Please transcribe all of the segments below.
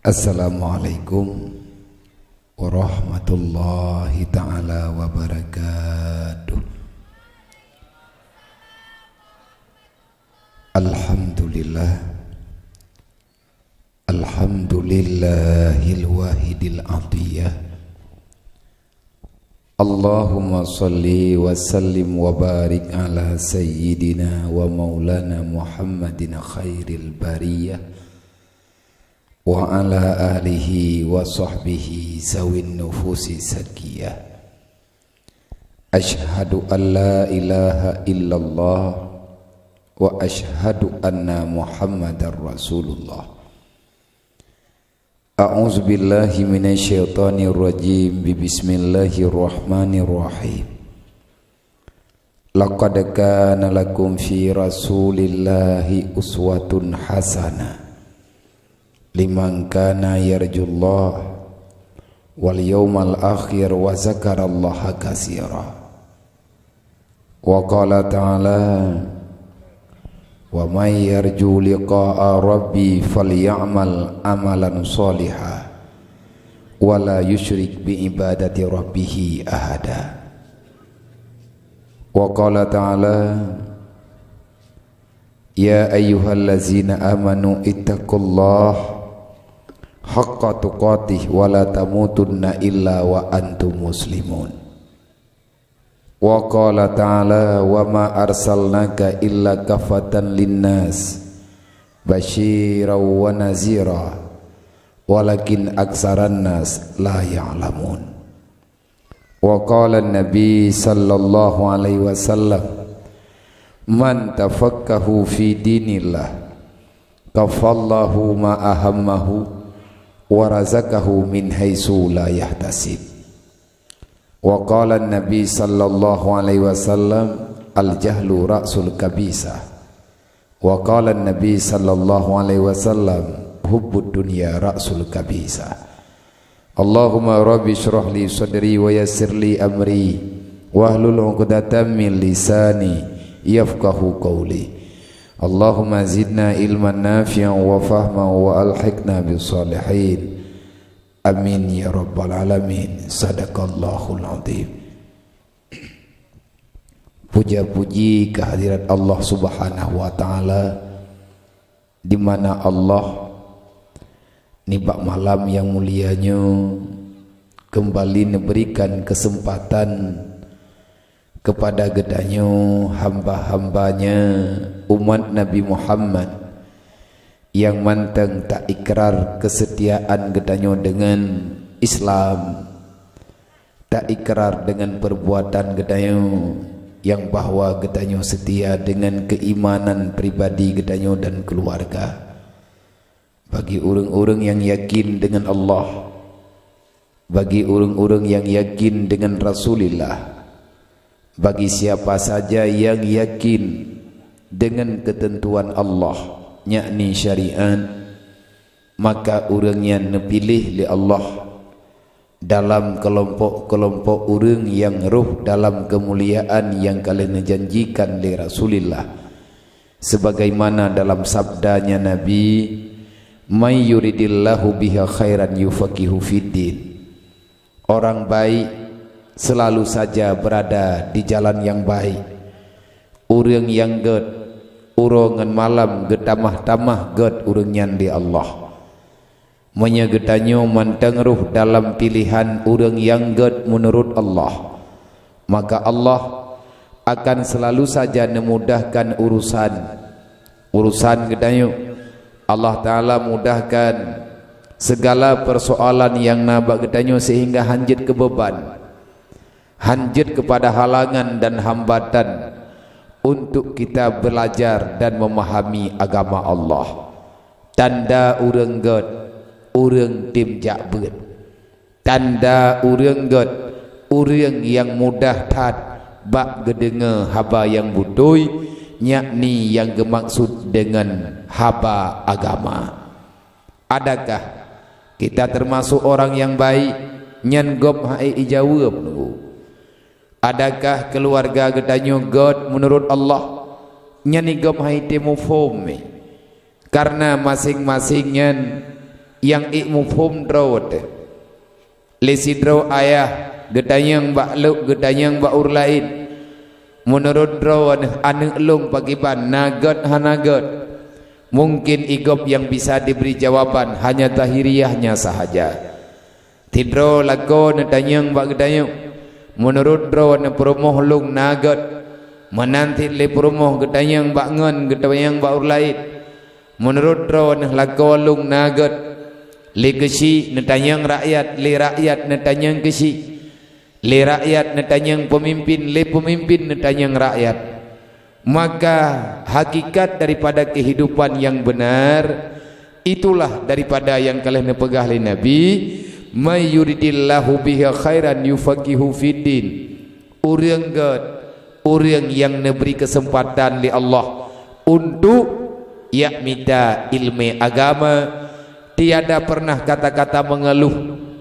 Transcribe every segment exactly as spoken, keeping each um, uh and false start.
Assalamualaikum warahmatullahi taala wabarakatuh. Alhamdulillah. Alhamdulillahil wahidil atiyah. Allahumma shalli wa sallim wa barik ala sayyidina wa maulana Muhammadin khairil bariyah wa ala alihi wa sahbihi zawin nufusi zakiyah. Asyhadu an la ilaha illallah wa asyhadu anna Muhammadar Rasulullah. A'udzubillahi minasyaitonirrajim. Bismillahirrahmanirrahim. Laqad kana lakum fi Rasulillahi uswatun hasanah liman kana yarjullaha wal yaumal akhir wa zakarallaha katsira. Wa qala ta'ala, "Wa may yarju liqa'a rabbi falyamal amalan shaliha, wa la yusyrik bi ibadati rabbihi ahada." Wa qala ta'ala, "Ya ayyuhallazina amanu ittaqullaha haqqa tuqatih wa la tamutunna illa wa antum muslimun." Wa qala ta'ala, "Wa ma arsalnaka illa kaffatan linnas, basyiran wa nazira, walakin aksaran nas la ya'lamun." Wa qala Nabi sallallahu alaihi wasallam, "Man tafaqahu fi dinillah, kafallahu ma ahammahu, wa razaqahu min haitsu la yahtasib." Wa qala Nabi sallallahu alaihi wasallam, "Al-jahlu ra'sul kabisah." Wa qala Nabi sallallahu alaihi wasallam, "Hubbud dunya ra'sul kabisah." Allahumma rabbi shrah li sadri wa yassir li amri, wahlul 'uqdatam min lisani yafqahu qawli. Allahumma zidna ilman nafi'an wa fahman wa alhiqna bis salihin. Amin ya rabbal alamin. Sadaqallahul azim. Puja-puji kehadirat Allah Subhanahu wa Ta'ala, di mana Allah nibak malam nyang mulia nyoe kembali neuberikan kesempatan kepada geutanyoe hamba-hamba-Nya, umat Nabi Muhammad, nyang mantong taikrar keusetiaan geutanyoe deungon Islam, taikrar deungon peurbuatan geutanyoe nyang bahwa geutanyoe seutia deungon keuimanan pribadi geutanyoe dan keuluwarga. Bagi ureuëng-ureuëng nyang yakin deungon Allah, bagi ureuëng-ureuëng nyang yakin deungon Rasulillah, bagi siapa saja nyang yakin deungon keuteuntuan Allah, yakni syariat, maka ureuëng nyan neupiléh lé Allah dalam keulompok-keulompok ureuëng nyang rhoh dalam keumuliaan nyang ka lheueh neujanjikan lé Rasulillah. Sebagaimana dalam sabdanya Nabi, "May yuridillahu bihi khairan yufaqihu fiddin." Orang baik selalu saja berada di jalan yang baik. Ureuëng nyang gét, uroe ngon malam geutamah-tamah gét ureuëng nyan lé Allah. Meunyoe geutanyoe mantong rhoh dalam piléhan ureuëng nyang gét meunurot Allah, maka Allah akan selalu saja neumudahkan urusan, urusan geutanyoe. Allah Ta'ala mudahkan segala persoalan nyang na bak geutanyoe sehingga hanjeuet keubeuban, hanjeuet kepada halangan dan hambatan untuk kita belajar dan memahami agama Allah. Tanda ureuëng gét, ureuëng tem jak beuet. Tanda ureuëng gét, ureuëng nyang mudah that bak geudeungoe haba nyang beutôi, yakni nyang geumaksud deungon haba agama. Adakah kita termasuk orang nyang baik? Nyan gob hai ijaweueb nunggu. Adakah keuluwarga geutanyoe gét meunurot Allah? Nyan gob hai teupeue muphom. Karena maséng-maséng nyan Nyang ék muphom droe teuh. Lé sidroe ayah geutanyong bak lôk, geutanyong bak ureuëng laén, "Meunurot droeneuh aneuëk lôn pakriban, na gét hana gét?" Mungkin i gob nyang bisa dibri jawaban hanya zahiriahnya sahaja. Sidroe lakoe neutanyong bak geutanyoe, "Meunurot droeneuh peurumoh lôn na gét?" Meunan cit lé peurumoh geutanyong bak ngon, geutanyong bak ureuëng laén, "Meunurot droeneuh lakoe lôn na gét?" Lé keuchik neutanyong rakyat, lé rakyat neutanyong keuchik, lé rakyat neutanyong peumimpén, lé peumimpén neutanyong rakyat. Maka, hakikat daripada kehidupan yang benar, itulah daripada nyang ka lheueh neupeugah lé Nabi, "May yuridillahu bihi khairan yufaqihu fiddin." Ureuëng gét, ureuëng nyang neubri keuseumpatan lé Allah untuk jak mita iéleumé agama, tiada pernah kata-kata mengeluh,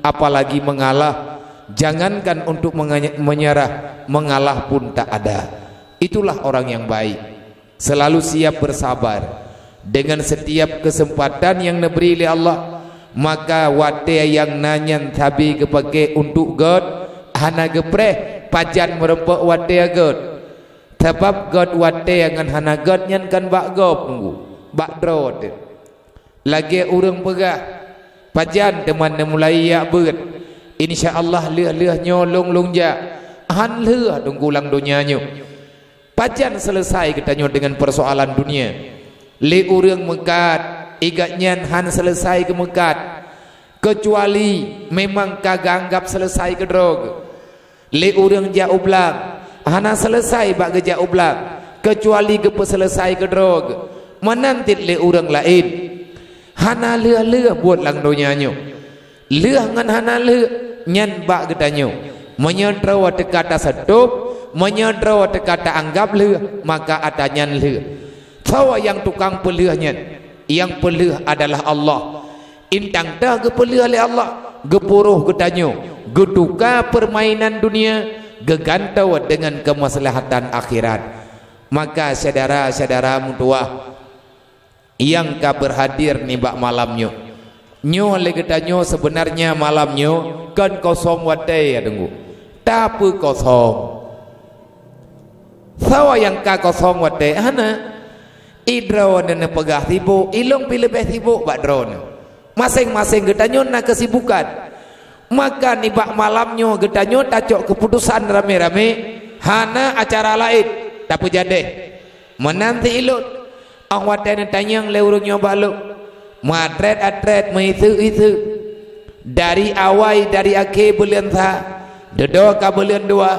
apalagi mengalah. Jangankan untuk menge-, menyerah, mengalah pun tak ada. Itulah orang yang baik. Selalu siap bersabar dengan setiap kesempatan yang neubri lé Allah. Maka watée nyang na nyan sabe geupaké untuk gét, hana geupreh pajan meurumpok watée gét. Sabab gét watée ngon hana gét nyan kan bak gob, bak droe teuh. Lagée ureuëng peugah, "Pajan teuma neumulai jak beuet? Insya Allah lheueh-lheueh nyoe lôn-lôn jak." Han lheueh teungku lam donya nyoe. Pajan seuleusai geutanyoe deungon peusoalan dunia? Lé ureuëng meukat, i gobnyan han seuleusai geumeukat, keucuali memang ka geuanggab seuleusai keudroe geuh. Lé ureuëng jak u blang, hana seuleusai bak geujak u blang, keucuali geupeuseuleusai keudroe geuh. Meunan cit lé ureuëng laén. Hana lheueh-lheueh buet lam donya nyoe. Lheueh ngon hana lheueh nyan bak geutanyoe. Meunyoe droe teuka taseutôb, meunyoe droe teuka taanggab lheueh, maka ata nyan lheueh. Soe nyang tukang peulheueh nyan? Nyang peulheueh adalah Allah. Intang teuh geupeulheueh lé Allah, geupuroh geutanyoe, geutuka peurmainan dunia, geugantoe deungon keumaslahatan akhirat. Maka syedara-syedara meutuwah nyang ka beurhadir nibak malam nyoe, nyoe lé geutanyoe seubeunarnya malam nyoe kon kosong watée, ya teungku, tapi kosong. Soe nyang ka kosong watée? Hana. I droeneuh neupeugah sibok, i lôn pih leubeh sibok bak droeneuh. Maséng-maséng geutanyoe na keusibukan. Maka nibak malam nyoe geutanyoe tacok keuputosan ramé-ramé, hana acara laén, tapeujadeh. Meunan cit i lôn, óh watée neutanyong lé ureuëng nyoe bak lôn, meuatrét-atrét, meuiseuk-iseuk. Dari awai, dari akhé buleuen sa, dudoe ka buleuen dua,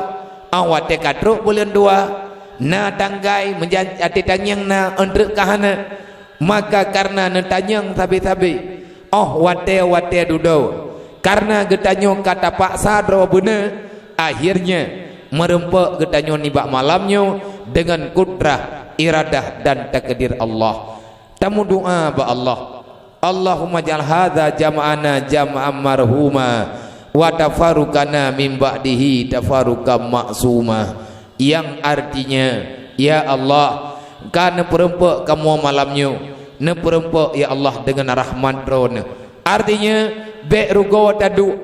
óh watée ka trok buleuen dua, na tanggai meujan-, até tanyong na eunteuk ka hana, maka kareuna neutanyong sabe-sabe, óh watée-watée dudoe, kareuna geutanyoe ka tapaksa droe beuna, akhirnya meurumpok geutanyoe nibak malam nyoe deungon kudrah, iradah dan takdir Allah. Tameudoá bak Allah, "Allahumma ja'al hadza jam'ana jam'an marhuma, wa tafarruqana min ba'dihi tafarruqan ma'suma." Yang artinya, "Ya Allah, ka neupeurumpok kamoe malam nyoe, neupeurumpok, ya Allah, deungon rahmat Droeneuh." Artinya, bék rugoe taduek,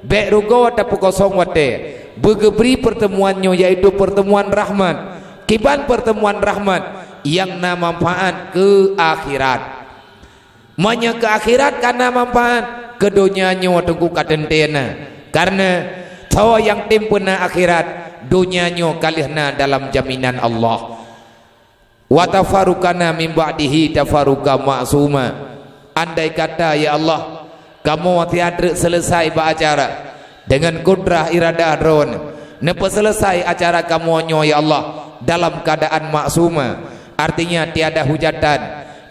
bék rugoe tapeukosong watée. Beugeubri peurteumuan nyoe, yaitu peurteumuan rahmat. Kiban peurteumuan rahmat nyang na manfaat keu akhirat. Meunyoe keu akhirat ka na manfaat, keu donya nyoe teungku ka teuntée na. Kareuna soe nyang tem peuna akhirat, donya nyoe ka lheueh na dalam jaminan Allah. "Wa tafarruqana min ba'dihi tafarruqan ma'suma." Andai kata, ya Allah, kamoe siat treuk seuleusai bak acara, deungon kudrah iradah Droeneuh, neupeuseuleusoe acara kamoe nyoe, ya Allah, dalam keuadaan maksuma, artinya tiada hujatan,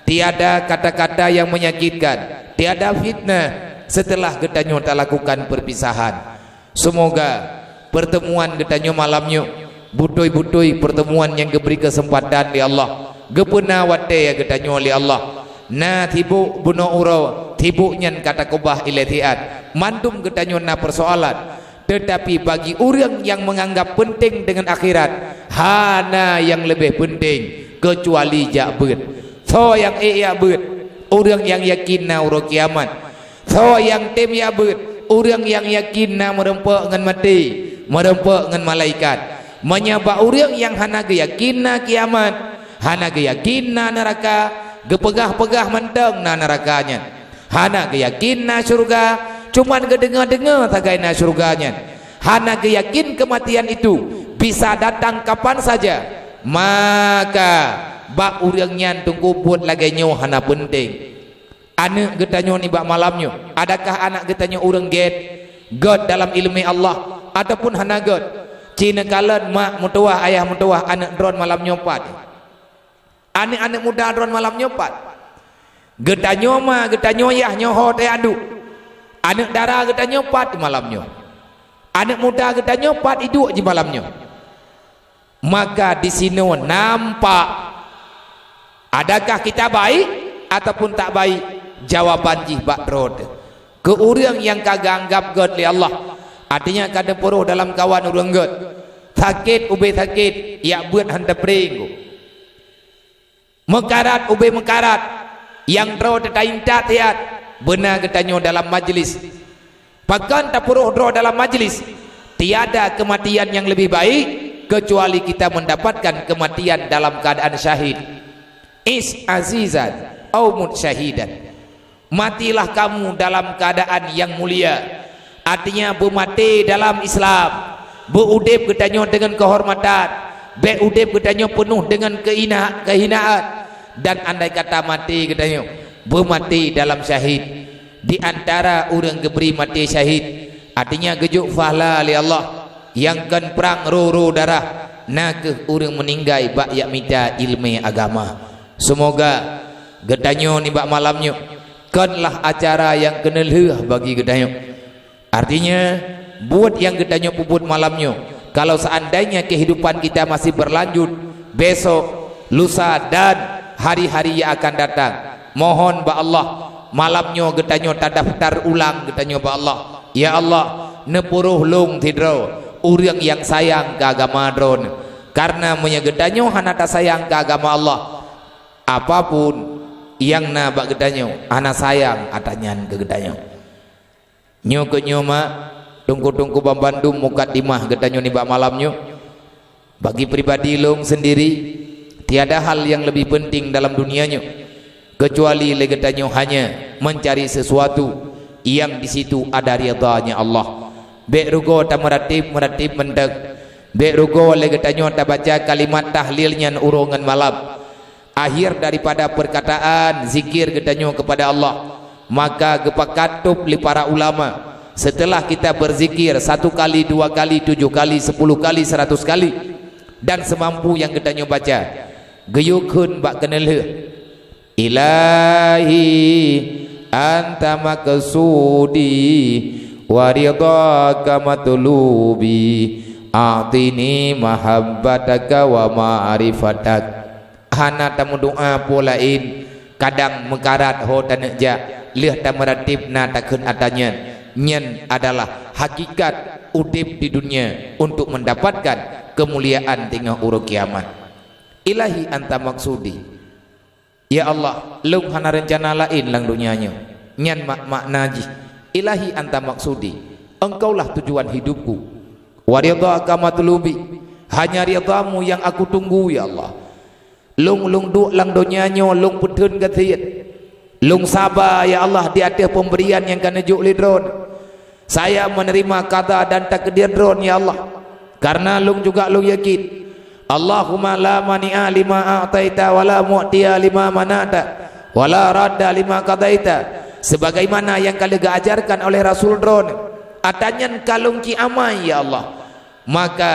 tiada kata-kata nyang menyakitkan, tiada fitnah seuteulah geutanyoe talakukan peurpisahan. Seumoga peurteumuan geutanyoe malam nyoe beutôi-beutôi peurteumuan nyang geubri keuseumpatan lé Allah, geupeuna watée geutanyoe lé Allah. Na sibok bunoe uroe, sibok nyan ka takeubah ilée siat. Mandum geutanyoe na peursoalan, teutapi bagi ureuëng nyang meunganggab peunteng deungon akhirat, hana nyang leubeh peunteng keucuali jak beuet. Soe nyang ék jak beuet? Ureuëng nyang yakin na uroe kiamat. Soe nyang tem jak beuet? Ureuëng nyang yakin na meurumpok ngon maté, meurumpok ngon malaikat. Meunyoe bak ureuëng nyang hana geuyakin na kiamat, hana geuyakin na neuraka, geupeugah-peugah mantong na neuraka nyan. Hana geuyakin na syeuruga, cuman geudeungoe-deungoe sagai na syeuruga nyan. Hana geuyakin keumatian itu bisa datang kapan saja, maka bak ureuëng nyan teungku buet lagée nyoe hana peunteng. Aneuëk geutanyoe nibak malam nyoe, adakah anak geutanyoe ureuëng gét, gét dalam iéleumé Allah, ataupun hana gét? Ci neukalon mak meutuwah, ayah meutuwah, aneuëk droen malam nyoe pat? Aneuëk-aneuëk muda droen malam nyoe pat? Geutanyoe ma, geutanyoe yah nyoe ho teuh adu. Aneuëk dara geutanyoe pat malam nyoe? Aneuëk muda geutanyoe pat iduek jih malam nyoe? Maka disinoe nampak, adakah kita baik ataupun tak baik? Jawaban jih bak droe teuh. Keu ureuëng nyang ka geuanggab gét lé Allah, artinya ka neupuroh dalam kawan ureuëng gét, sakét ubé sakét, jak beuet han teupreng. Meukarat ubé meukarat, nyang droe teuh taintat siat, beuna geutanyoe dalam majlis. Pakon tapuroh droe dalam majlis? Tiada kematian yang lebih baik kecuali kita mendapatkan kematian dalam keadaan syahid. Is azizan au mut syahidan. Matilah kamu dalam keadaan yang mulia. Artinya, beumaté dalam Islam. Beuudeb geutanyoe deungon keuhormatan. Bék udeb geutanyoe peunoh deungon keuhina-, keuhinaan. Dan andai kata maté geutanyoe, beumaté dalam syahid. Di antara ureuëng geubri maté syahid, artinya geujok fahla lé Allah, nyang kon prang ro-ro darah, na kheueh ureuëng meuninggai bak jak mita iéleumé agama. Seumoga geutanyoe nibak malam nyoe konlah acara nyang keuneulheueh bagi geutanyoe. Artinya, buet nyang geutanyoe peubuet malam nyoe, kalau seandainya kehidupan kita masih berlanjut, besok, lusa, dan hari-hari yang akan datang, mohon bak Allah, malam nyoe geutanyoe tadaftar ulang geutanyoe bak Allah. Ya Allah, neupuroh lôn sidroe ureuëng nyang sayang keu agama Droeneueh. Kareuna meunyoe geutanyoe hana tasayang keu agama Allah, apapun nyang na bak geutanyoe hana sayang ata nyan keu geutanyoe. Nyoe keuh nyoe mak, teungku-teungku banmandum, mukadimah geutanyoe nibak malam nyoe. Bagi pribadi lôn sendiri, tiada hal yang lebih penting dalam dunia nyoe, kecuali lé geutanyoe hanya mencari sesuatu yang di situ ada ridhanya Allah. Bék rugoe tameuratéb-meuratéb mantong. Bék rugoe lé geutanyoe tabaca kalimat tahlil nyan uroe ngon malam. Akhir daripada perkataan zikir geutanyoe kepada Allah, maka geupakat tôb lé para ulama, setelah kita berzikir satu kali, dua kali, tujuh kali, sepuluh kali, seratus kali, dan semampu yang geutanyoe baca, geuyue kheun bak keuneulheueh, "Ilahi, anta maqsudi, wa ridhaka matlubi, a'tini mahabbataka wa ma'rifatak." Hana tameudoá peue laén, kadang meukarat ho taneuk jak, lheueh tameuratéb na takheun ata nyan. Nyan adalah hakikat udeb di dunia untuk mendapatkan keumuliaan teungoh uroe kiamat. Ilahi anta maqsudi. Ya Allah, lôn hana reuncana laén lam donya nyoe. Nyan mak-, makna jih, Ilahi anta maqsudi, Engkaulah tujuan hidupku. Wa ridhaka matlubi, hanya ridhamu yang aku tunggu, ya Allah. Lôn, lôn duek lam donya nyoe, lôn peutheun gasien. Lôn saba, ya Allah, di ateueh peumberian nyang ka neujok lé Droeneueh. Saya menerima qada dan takdir Droeneueh, ya Allah. Karena lôn juga lôn yakin, Allahumma la mani'a lima a'taita wa la mu'tiya lima mana'ta wa la radda lima qadaita. Sebagaimana nyang ka lheueh geuajarkan oleh Rasul Droeneueh, ata nyan ka lôn ci amai, ya Allah. Maka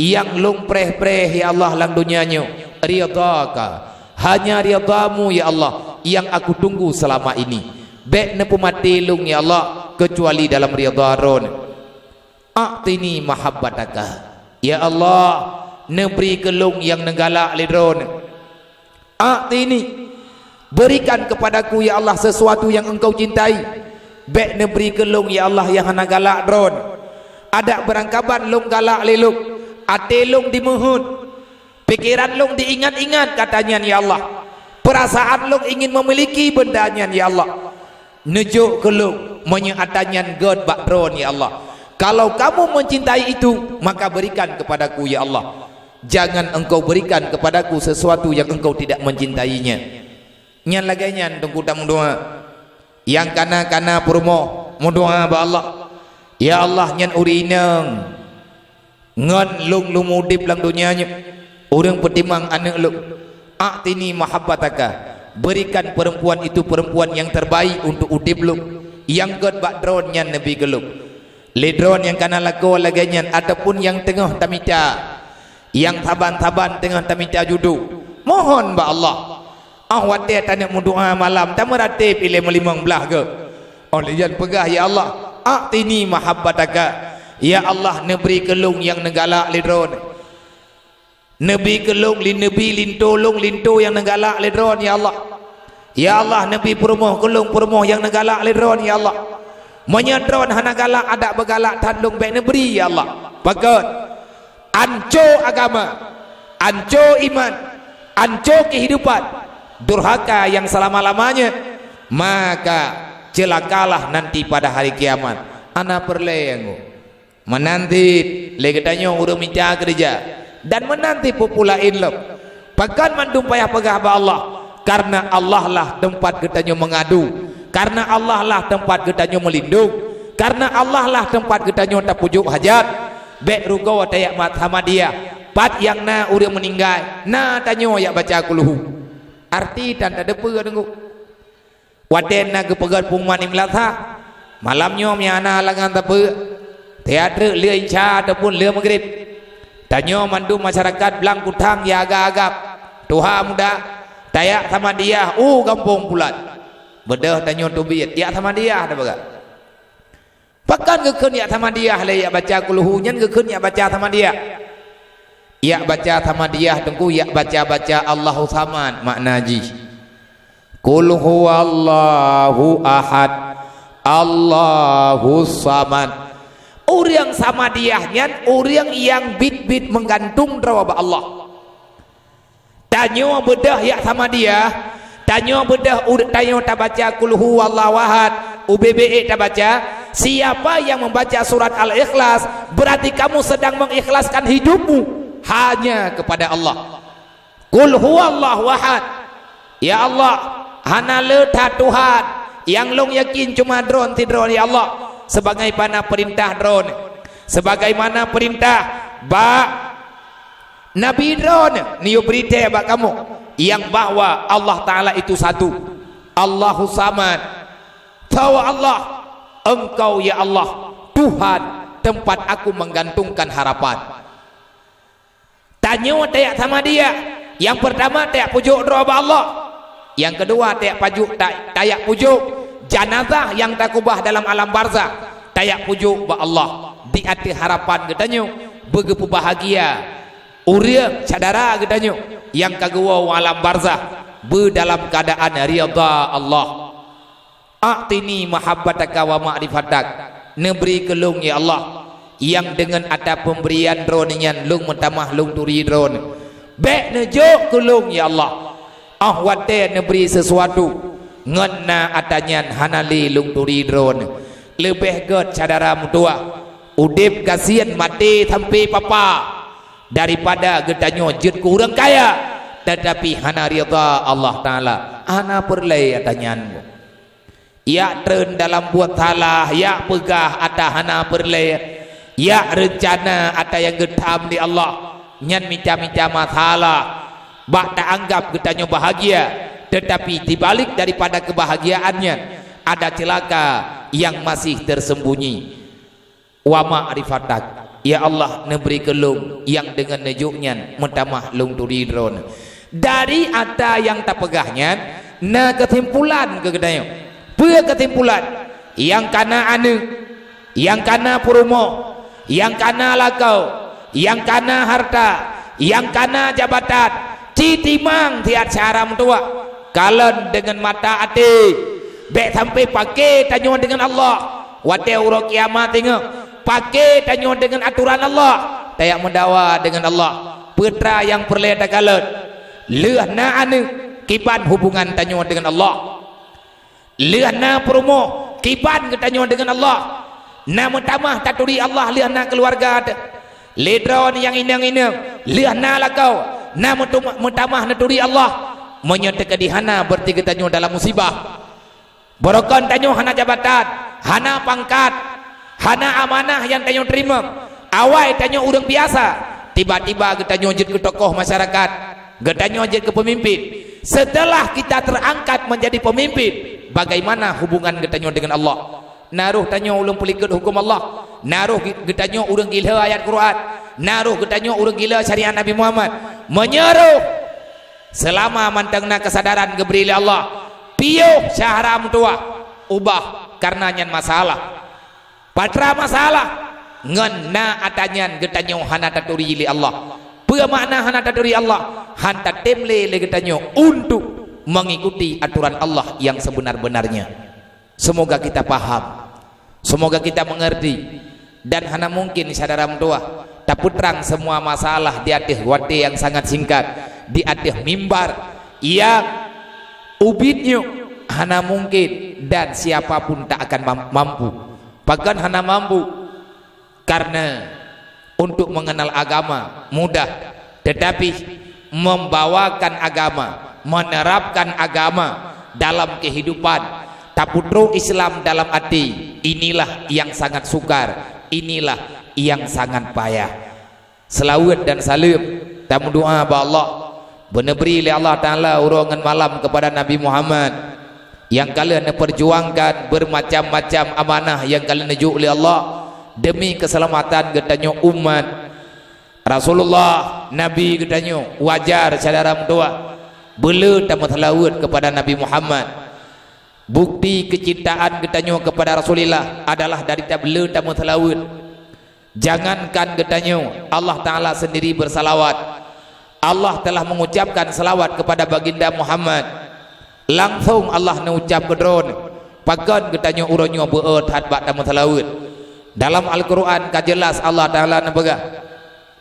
nyang lôn preh-preh, ya Allah, lam donya nyoe, ridhaka. Hanya ridhamu, ya Allah, yang aku tunggu selama ini. Bék neupeumaté lôn, ya Allah, kecuali dalam ridha Droeneueh. A'tini mahabbataka. Ya Allah, neubri keu lôn nyang neugalak lé Droeneueh. A'tini, berikan kepadaku, ya Allah, sesuatu yang Engkau cintai. Bék neubri keu lôn, ya Allah, nyang hana galak Droeneueh. Adak beurangkaban lôn galak lé lôn, até lôn dimeuheuet, pikeran lôn diingat-ingat kata nyan, ya Allah. Peurasaan lôn ingin memiliki benda nyan, ya Allah. Neujok keu lôn meunyoe atra nyan gét bak Droen, ya Allah. Kalau Kamu mencintai itu, maka berikan kepadaku, ya Allah. Jangan Engkau berikan kepadaku sesuatu yang Engkau tidak mencintainya. Nyan lagée nyan teungku tameudoá. Nyang kana-kana peurumoh meudoá bak Allah, "Ya Allah, nyan ureuëng inong ngon lôn lôn udeb lam donya nyoe, ureuëng peutimang aneuëk lôn. A'tini mahabbataka, berikan perempuan itu perempuan yang terbaik untuk udeb lôn, nyang gét bak Droen nyan neubi keu lôn." Lé Droen nyang kana lakoe lagée nyan ataupun nyang teungoh tamita, nyang saban-saban teungoh tamita judo, mohon bak Allah. Óh watée taneuk meudoá malam, tameuratéb ilée meulimong blaih gét. Óh lheueh nyan peugah, "Ya Allah, a'tini mahabbataka." Ya Allah, neubri keu lôn nyang neugalak lé Droen. Neubi keu lôn li-, neubi linto lôn linto nyang neugalak lé Droen, ya Allah. Ya Allah, neubi peurumoh keu lôn peurumoh nyang neugalak lé Droen, ya Allah. Meunyoe Droen hana galak, adak beugalak that lôn bék neubri, ya Allah. Pakon? Anco agama, anco iman, anco kehidupan, durhaka yang selama-lamanya, maka celakalah nanti pada hari kiamat. Hana peureulée anggô. Meunan cit lé geutanyoe ureuëng mita keureuja, dan meunan cit peue-peue laén lom. Pakon mandum payah peugah bak Allah? Karena Allah lah teumpat geutanyoe meungadu, karena Allah lah teumpat geutanyoe meulindong, karena Allah lah teumpat geutanyoe tapujuk hajat. Bék rugoe tajak mat Samadiyah, pat nyang na ureuëng meuninggai, na tanyoe jak baca kulhu. Arti tan tateupeue deungoe. Watée na geupeugét pengumuman Imlasa, malam nyoe meunyo hana halangan sapeue, teatrek lheueh Isya ataupun lheueh Maghrib. Tanyoe mandum masyarakat Blang Kutang nyang agam-agam, tuha muda, tajak Samadiyah u Gampông Pulat. Beudôh tanyoe teubiet, jak Samadiyah tapeugah. Pakon geukheun jak Samadiyah lé jak baca kulhu nyan geukheun jak baca Samadiyah? Jak baca Samadiyah teungku, jak baca-baca Allahu Samad makna jih. Qul huwallahu ahad, Allahus samad. Ureuëng Samadiyah nyan ureuëng nyang biet-biet meugantung droe bak Allah. Tanyoe beudôh jak Samadiyah, tanyoe beudôh u-, tanyoe tabaca Qul huwallahu ahad, ubé-bé ék tabaca, siapa yang membaca surat Al-Ikhlas, berarti kamu sedang mengikhlaskan hidupmu hanya kepada Allah. Qul huwallahu ahad. Ya Allah, hana le that Tuhan, nyang lôn yakin cuma Droen sidroe, ya Allah, sebagaimana peurintah Droen. Sebagaimana peurintah bak Nabi Droen neuyue bri tée bak kamoe, nyang bahwa Allah Taala itu satu. Allahus Samad. Tho Allah, Engkau ya Allah, Tuhan, tempat aku menggantungkan harapan. Tanyoe tajak Samadiyah. Nyang peurtama tajak pujuk droe bak Allah. Nyang keudua tajak pajuk ta-, tajak pujuk janazah nyang takubah dalam alam barzah. Tajak pujuk bak Allah di ateueh harapan geutanyoe beugeupeubahagia ureuëng syedara geutanyoe nyang ka geuwoe u alam barzah beu dalam keuadaan ridha Allah. A'tini mahabbataka wa ma'rifatak. Neubri keu lôn, ya Allah, nyang deungon atra peubrian Droeneuh nyan lôn meutamah lôn turi Droeneuh. Bék neujok keu lôn, ya Allah, óh watée neubri sisuatu ngon na atra nyan hana lé lôn turi Droeneuh. Leubeh gét syedara meutuwah, udeb gasien maté sampoe papa, daripada geutanyoe jeuet keu ureuëng kaya, teutapi hana ridha Allah Taala, hana peureulée atra nyan. Jak treun dalam buet salah, jak peugah atra hana peureulée, jak reuncana atra nyang geutam lé Allah, nyan mita-mita masalah. Bak taanggab geutanyoe bahagia, teutapi di balik daripada keubahagiaan nyan, ada ceulaka nyang masih teuseumbunyi. Wa ma'rifatak. Ya Allah, neubri keu lôn nyang deungon neujok nyan meutamah lôn turi Droeneuh. Dari atra nyang tapeugah nyan, na keusimpulan keu geutanyoe. Peue keusimpulan? Nyang kana aneuëk, nyang kana peurumoh, nyang kana lakoe, nyang kana hareuta, nyang kana jabatan, ci timang siat syedara meutuwah. Kalon deungon mata até, bék sampoe paké tanyoe deungon Allah. Watée uroe kiamat teungoh, paké tanyoe deungon atoran Allah, tajak meudawa deungon Allah. Peue atra nyang peureulée takalon? Lheueh na aneuëk, kiban hubungan tanyoe deungon Allah. Lheueh na peurumoh, kiban geutanyoe deungon Allah. Na meutamah taturi Allah lheueh na keuluwarga teuh. Lé droe nyang inong-inong, lheueh na lakoe, na meutum-, meutamah neuturi Allah. Meunyoe teukeudi hana, berarti geutanyoe dalam musibah. Barokon tanyoe hana jabatan, hana pangkat, hana amanah nyang tanyoe teurimong. Awai tanyoe ureuëng biasa, tiba-tiba geutanyoe jeuet keu tokoh masyarakat, geutanyoe jeuet keu peumimpin. Setelah kita terangkat menjadi pemimpin, bagaimana hubungan geutanyoe deungon Allah? Na roh tanyoe ulôn peulikot huköm Allah? Na roh geutanyoe ureuëng gila ayat Quran? Na roh geutanyoe ureuëng gila syariat Nabi Muhammad? Meunyoe roh, seulama mantong na keusadaran geubri lé Allah, piôh syahra meutuwah, ubah, kareuna nyan masalah. Patra masalah, ngon na atra nyan geutanyoe hana taturi lé Allah. Peue makna hana taturi Allah? Han tatem lé lé geutanyoe untuk mengikuti aturan Allah yang sebenar-benarnya. Semoga kita paham. Semoga kita mengerti. Dan hana mungkin syedara meutuwah tapeutrang semua masalah di ateueh watée nyang sangat singkat, di ateueh mimbar nyang ubit nyoe, hana mungkin dan siapa pun tak akan mam-, mampu. Pakon hana mampu? Karena untuk mengenal agama mudah, tetapi membawakan agama, menerapkan agama dalam kehidupan, tapeutrok Islam dalam até, inilah yang sangat sukar, inilah yang sangat payah. Seulaweuet dan saleuem tameudoa bak Allah, beuneubri lé Allah Taala uroe ngon malam keupada Nabi Muhammad, nyang ka lheueh neupeurjuangkan beumacam-macam amanah nyang ka lheueh neujok lé Allah demi keuseulamatan geutanyoe umat Rasulullah, Nabi geutanyoe. Wajar syedara meutuwah beuleu tameuseulaweuet keupada Nabi Muhammad. Bukti keucintaan geutanyoe keupada Rasulillah adalah dari tabeuleu tameuseulaweuet. Jangankan geutanyoe, Allah Taala sendiri bersalawat. Allah telah mengucapkan salawat kepada Baginda Muhammad. Langsong Allah neucap keu droeneuh, pakon geutanyoe uroe nyoe beu-o that bak tameuseulaweuet. Dalam Al-Qur'an ka jeulaih Allah Taala neupeugah,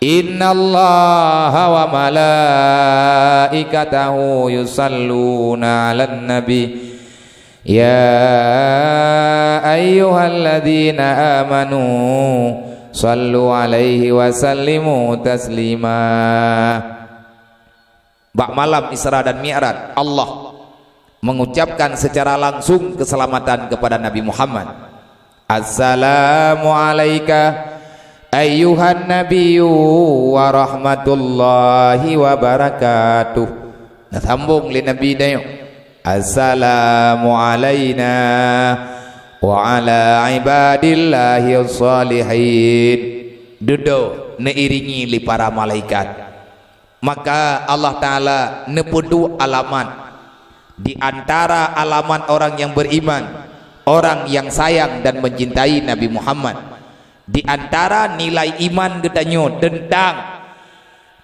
"Innallaha wa malaikatahu yusalluna 'alan nabi. Ya ayyuhalladzina amanu sallu 'alaihi wa sallimu taslima." Bak malam Isra dan Mi'raj, Allah mengucapkan secara langsung keselamatan kepada Nabi Muhammad. "Assalamu 'alaika ayyuhan nabiyyu wa rahmatullahi wa barakatuh." Neusambong lé Nabi tanyoe, "Assalamu 'alaina wa 'ala 'ibadillahis shalihin." Dudoe neuiringi lé para malaikat. Maka Allah Taala neupeuduek alamat di antara alamat orang yang beriman, orang yang sayang dan mencintai Nabi Muhammad. Di antara nilai iman geutanyoe teuntang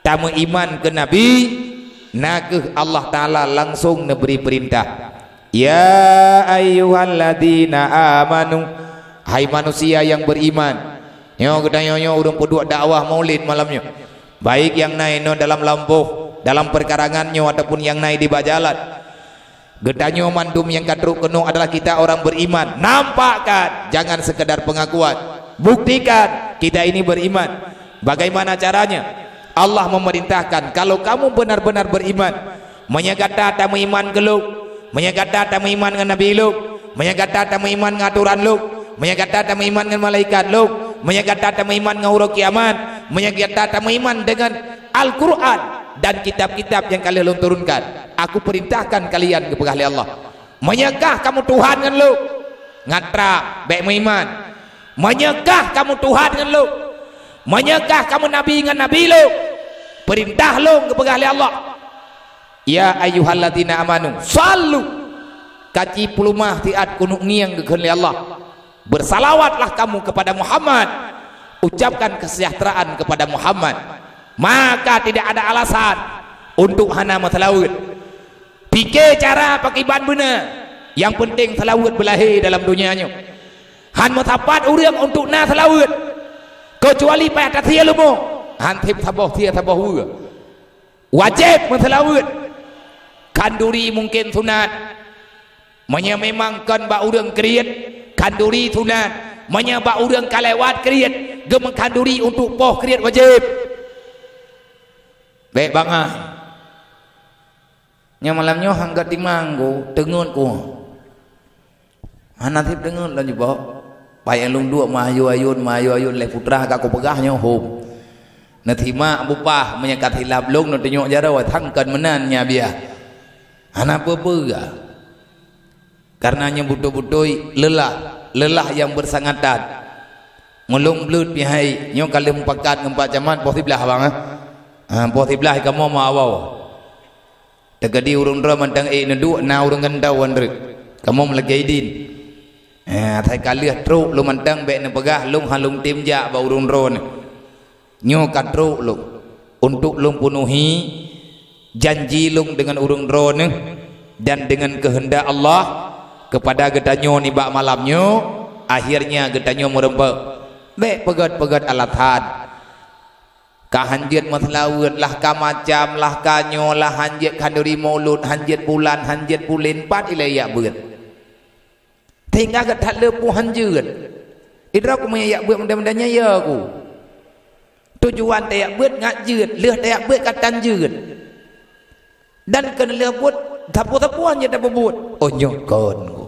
tameuiman keu Nabi, na kheueh Allah Taala langsong neubri peurintah, "Ya ayyuhalladzina amanu," hai manusia yang beriman. Nyoe geutanyoe nyoe ureuëng peuduek dakwah Maulid malam nyoe. Baik nyang na inoe dalam lampôh, dalam peukarangan nyoe ataupun nyang na di bak jalan. Geutanyoe mandum nyang ka trok keunoe adalah kita orang beriman. Nampakkan, jangan sekedar pengakuan. Buktikan kita ini beriman. Bagaimana caranya? Allah memerintahkan, kalau kamu benar-benar beriman, meunyoe gata tameuiman keu lôn, meunyoe gata tameuiman ngon Nabi lôn, meunyoe gata tameuiman ngon atoran lôn, meunyoe gata tameuiman ngon malaikat lôn, meunyoe gata tameuiman ngon uroe kiamat, meunyoe gata tameuiman deungon Al-Qur'an dan kitab-kitab nyang ka lheueh lôn turunkan, aku perintahkan kalian, geupeugah lé Allah. Meunyoe kah kamu Tuhan ngon lôn, ngat trap, bék meuiman. Meunyoe kah kamu Tuhan ngon lôn, meunyoe kah kamu nabi ngon nabi lôn, peurintah lôn, geupeugah lé Allah, "Ya ayyuhalladzina amanu, sallu." Kaci peuleumah siat kunut ngieng geukheun lé Allah, "Bersalawatlah kamu kepada Muhammad, ucapkan kesejahteraan kepada Muhammad." Maka tidak ada alasan untuk hana meuseulaweuet. Pike cara pakiban beuna, nyang peunteng seulaweuet beulahé dalam donya nyoe. Han meusapat ureuëng untuk na seulaweuet, keucuali payah tasie leumo, han seb saboh sie saboh weue. Wajéb meuseulaweuet. Khanduri mungken sunat, Meunyoe memang kon bak ureuëng kriet, khanduri sunat. Meunyoe bak ureuëng ka lewat kriet, geumeukhanduri untuk poh kriet wajéb. Bék bangai. Nyang malam nyoe han geutimang ku, teungeut ku. Hana sép teungeut lôn jibok. Pajan lôn duek meuayun-ayun, meuayun-ayun lé putra ka kupeugah nyoe hom. Neusimak bupah meunyoe ka silap lôn neutunyok jaroe, sang kon meunan nya biah. Hana peue-peue. Karena nyoe beutôi-beutôi lelah, lelah nyang beusangatan. Meulôn bleuet pih hai, nyoe ka lheueh mupakat ngon Pak Camat poh siblaih bang, eh. Ha, poh siblaih kamoe meuawai. Teukeudi ureuëng droe mantong ék neuduek na ureuëng gantoe wan reuek. Kamoe meulakée idin. Eh, asai ka lheueh trok lôn mantong bék neupeugah lôn han lôn tem jak bak ureuëng droe nyoe. Nyoe ka trok lôn untuk lôn peunuhi janji lôn deungon ureuëng droe nyoe dan deungon keuheundak Allah keupada geutanyoe nibak malam nyoe, akhirnya geutanyoe meureumpok. Bék peugét-peugét alasan. Ka han jeuet meuseulaweuet, lah ka macam, lah ka nyoe, lah han jeuet khanduri mulod, han jeuet bulan, han jeuet buleuen, pat ilée jak beuet. Sehingga geuh that le peue han jeuet. Idroe ku meunyoe jak beuet mudah-mudahan nyan ya ku. Tujuan tajak beuet ngat jeuet, lheueh tajak beuet ka tan jeuet. Dan keu lheueh buet, sapeue-sapeue han jeuet tapeubuet. Oh nyoe kon ku.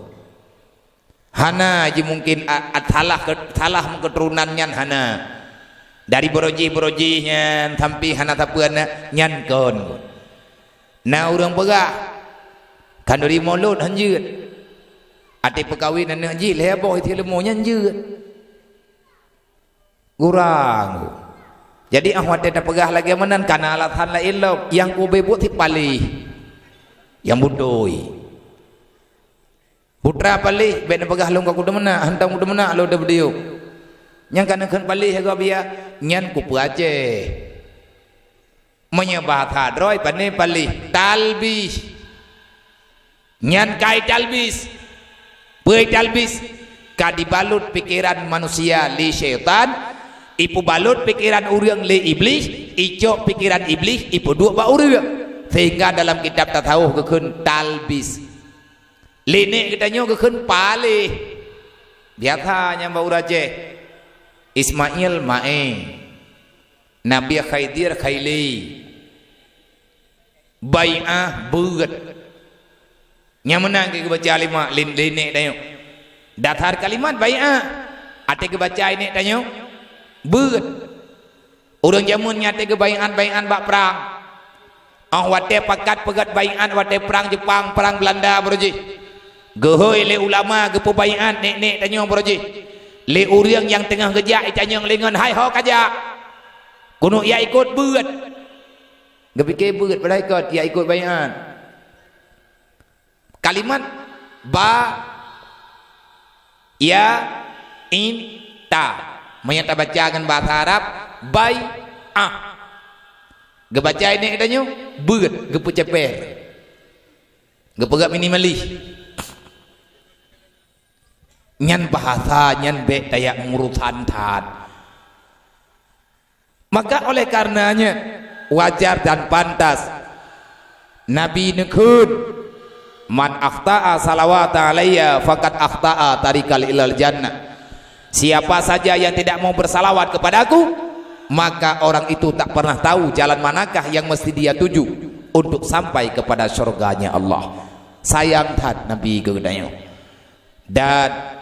Hana jimungken a, a, salah ke, salah meuketurunan nyan hana. Dari barojih-barojih nyan sampai hana sapeue na, nyan kon. Na ureuëng peugah, khanduri mulod han jeuet. Até peukawen aneuëk jih lhée boh isi leumo nyan jeuet. Gurang. Jadi ah watée tapeugah lagée meunan kana alasan laén lom, nyang kubeuet sit paléh. Nyang beutôi. Putra paléh, bék neupeugah lôn ka kuteumeunak, hantom kuteumeunak lôn teubidieu. Nyang ka neukheun paléh gob ya, nyan kupeuaceh. Meunyoe bahasa droe pane paléh, talbis. Nyan kai talbis. Peue talbis? Ka dibalut pikeran manusia lé syaitan, ipeubalut pikeran ureuëng lé iblih, icok pikeran iblih ipeuduek bak ureuëng. Sehingga dalam kitab tasawuf geukheun talbis. Lé nek geutanyoe geukheun paléh. Biasa nyang bak ureuëng Aceh. Ismail Mae. Nabi Khidir Khaili. Bai'ah beuet. Nyang meunan keu geubaca lima lin-, lé nek tanyoe. Dasar kalimat bai'ah. Até geubaca nek tanyoe beuet. Ureuëng jameun nyan até geubai'at-bai'at bak prang. Óh watée pakat peugét bai'at watée prang Jepang, prang Beulanda baroe jih. Geuhôi lé ulama geupeubai'at nek-nek tanyoe baroe jih. Lé ureuëng nyang teungoh geujak itanyong lé ngon hai ho kajak. Keuneuk ya ikot beuet. Geupike beuet padahai ikot ya ikot bai'at. Kalimat ba, ya, in, ta. Meunyoe tabaca ngon bahasa Arab, bai, ah. Geubaca inék geutanyoe, beuet, geupeuceper. Geupeugah minimalis. Nyan bahasa, nyan bék tajak urusan that. Maka oleh karenanya, wajar dan pantas Nabi neukheun, "Man akhta'a salawata alayya faqad akhta'a tariqal ilal jannah." Siapa saja yang tidak mau bersalawat kepadaku, maka orang itu tak pernah tahu jalan manakah yang mesti dia tuju untuk sampai kepada syurganya Allah. Sayang that Nabi keu geutanyoe. Dan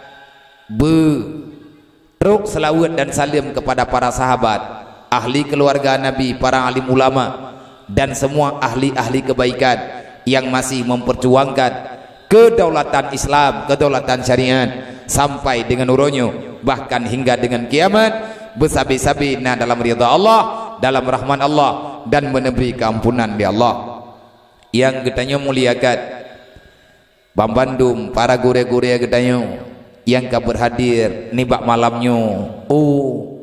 beu trok seulaweuet dan saleuem kepada para sahabat, ahli keuluwarga Nabi, para alim ulama, dan semua ahli-ahli kebaikan yang masih memperjuangkan kedaulatan Islam, kedaulatan syariat sampai dengan uroe nyoe, bahkan hingga dengan kiamat, beusabe-sabe na dalam ridha Allah, dalam rahmat Allah, dan meuneubi keampunan di Allah. Nyang geutanyoe muliakan, banbandum para gurée-gurée geutanyoe nyang ka beurhadir nibak malam nyoe, oh,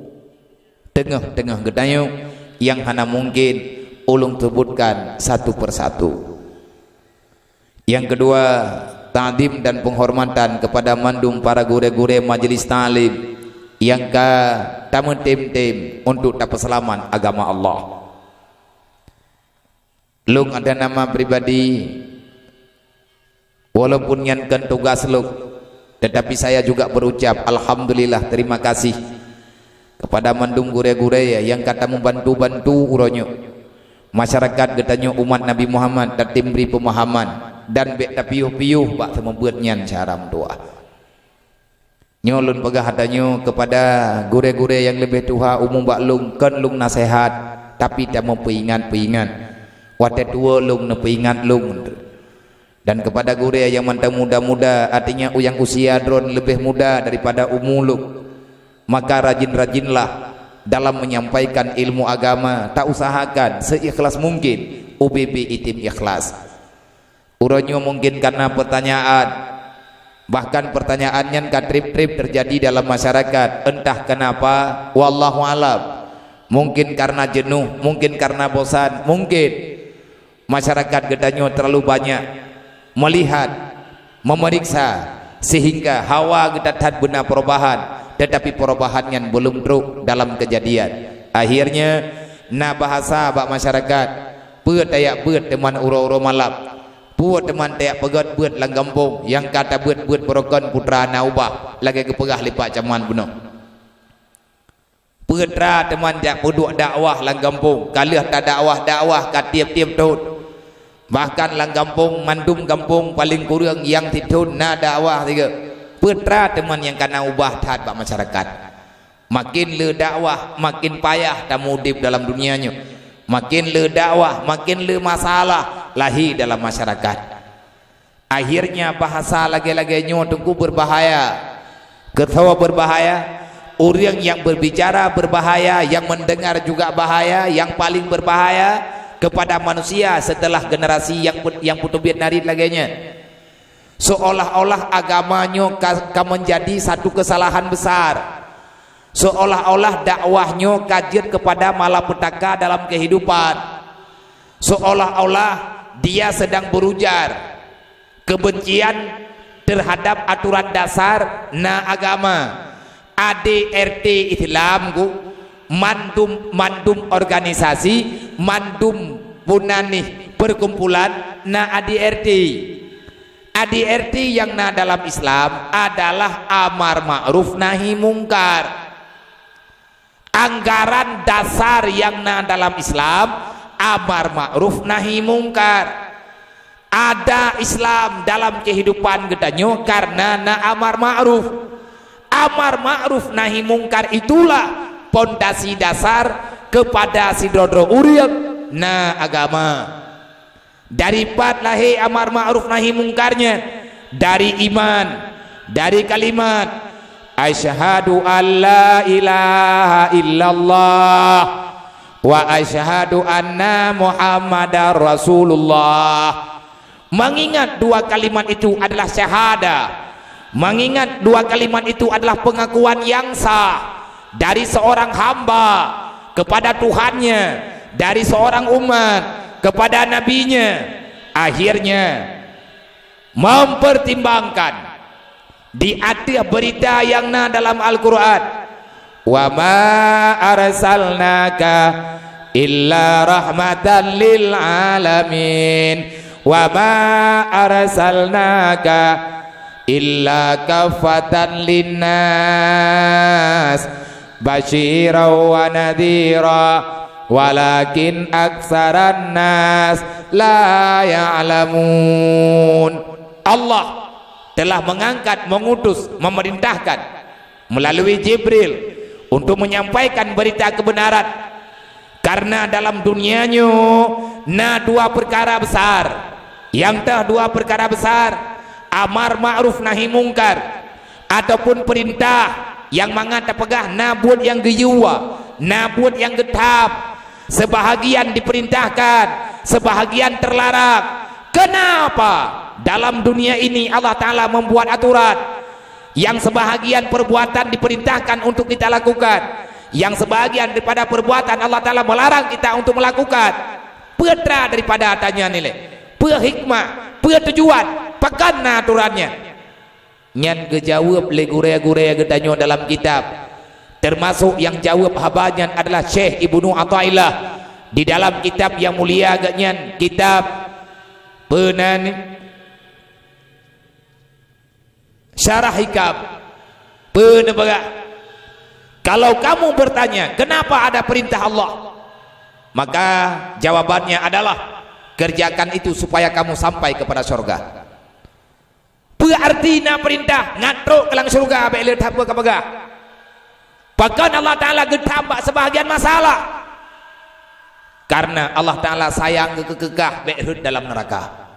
teungoh-teungoh geutanyoe nyang hana mungken ulôn seubutkan satu persatu. Nyang keudua, takzim dan peunghormatan keupada mandum para gurée-gurée majelis taklim nyang ka tameutem-tem untuk tapeuseulamat agama Allah. Lôn atas nama pribadi, Walaupun nyan kon tugas lôn, tetapi saya juga berucap alhamdulillah, terima kasih kepada mandum gurée-gurée nyang ka tameubantu-bantu uroe nyoe. Masyarakat geutanyoe umat Nabi Muhammad tatem bri peumahaman dan bék tapiôh-piôh bak seumeubeuet nyan syara meutuah. Nyoe lôn peugah ata nyoe keupada gurée-gurée nyang leubeh tuha umu bak lôn, kon lôn naseuhat, tapi tameupeuingat-peuingat. Watée tuwoe lôn neupeuingat lôn. Dan keupada gurée nyang mantong muda-muda, artinya nyang usia droen leubeh muda daripada umu lôn, maka rajin-rajinlah dalam menyampaikan ilmu agama, tausahakan seikhlas mungkin ubé-bé item ikhlas. Uroe nyoe mungkin kana peurtanyaan, bahkan peurtanyaan nyan ka treb-treb teujadi dalam masyarakat, entah kenapa, wallahu alam. Mungkin karena jenuh, mungkin karena bosan, mungkin masyarakat geutanyoe terlalu banyak melihat, memeriksa, sehingga hawa geutathat beuna perubahan, tetapi perubahan nyan belum trok dalam kejadian. Akhirnya, na bahasa bak masyarakat, peue tajak beuet teuma uroe-uroe malam. Peue teuma tajak peugét beuet lam gampông, nyang ka tabeuet-beuet barokon putra na ubah, lagée geupeugah lé Pak Camat bunoe. Peue teuma jak peuduek dakwah lam gampông, ka lheueh tadakwah-dakwah ka tieb-tieb thon. Bahkan lam gampông, mandum gampông paleng kureueng nyang sithon na dakwah sigoe. Peue teuma nyang ka na ubah that bak masyarakat. Makin le dakwah, makin payah tameudeb dalam dunia nyoe. Makin le dakwah, makin le masalah lahé dalam masyarakat. Akhirnya bahasa lagée-lagée nyoe teungku berbahaya. Keu soe berbahaya? Ureuëng nyang berbicara berbahaya, nyang mendengar juga bahaya, nyang paling berbahaya kepada manusia setelah generasi nyang put-, nyang puteubiet narit lagée nyan. Seolah-olah agama nyoe ka, ka menjadi satu kesalahan besar. Seolah-olah dakwah nyoe ka jeuet kepada malapetaka dalam kehidupan. Seolah-olah dia sedang berujar kebencian terhadap aturan dasar na agama. A D R T Islam ku, mandum, mandum organisasi, mandum punanih perkumpulan na A D R T. A D R T nyang na dalam Islam adalah amar ma'ruf nahi mungkar. Anggaran dasar nyang na dalam Islam, amar ma'ruf nahi mungkar. Ada Islam dalam kehidupan geutanyoe karena na amar ma'ruf. Amar ma'ruf nahi mungkar itulah pondasi dasar kepada sidroe-droe ureuëng na agama. Dari pat lahé amar ma'ruf nahi mungkar nyan? Dari iman, dari kalimat, "Asyhadu an la ilaha illallah wa asyhadu anna Muhammadar Rasulullah." Mengingat dua kalimat itu adalah syahadah. Mengingat dua kalimat itu adalah pengakuan yang sah dari seorang hamba kepada Tuhannya, dari seorang umat kepada nabinya. Akhirnya, mempertimbangkan di ateueh berita nyang na dalam Al-Qur'an, "Wa ma arsalnaka illa rahmatan lil alamin. Wa ma arsalnaka illa kaffatan linnas, basyiran wa nadhira, walakin aksaran nas la ya'lamun." Allah telah mengangkat, mengutus, memerintahkan melalui Jibril untuk menyampaikan berita kebenaran. Karena dalam dunia nyoe na dua perkara besar. Nyang teuh dua perkara besar, amar ma'ruf nahi mungkar, ataupun perintah nyang mangat tapeugah na buet nyang geuyue, na buet nyang geutham. Sebahagian diperintahkan, sebahagian terlarang. Kenapa dalam dunia ini Allah Ta'ala membuat aturan? Yang sebahagian perbuatan diperintahkan untuk kita lakukan, yang sebahagian daripada perbuatan Allah Ta'ala melarang kita untuk melakukan. Peue teuma daripada ata nyan ilée? Peue hikmah? Peue tujuan? Pakon na aturannya? Nyan geujaweueb lé gurée-gurée geutanyoe dalam kitab, termasuk nyang jaweueb haba nyan adalah Syekh Ibnu Athaillah di dalam kitab nyang mulia geuh nyan, kitab peunan Syarah hikam. Peue neupeugah? Kalau kamu bertanya, "Kenapa ada perintah Allah?" Maka jawabannya adalah, kerjakan itu supaya kamu sampai kepada syurga. Peue arti na peurintah? Ngat trok keu lam syeuruga, bék le that peue ka peugah. Pakon Allah Taala geutam bak seubahgian masalah? Karena Allah Taala sayang geukeukah bék rhot dalam neuraka.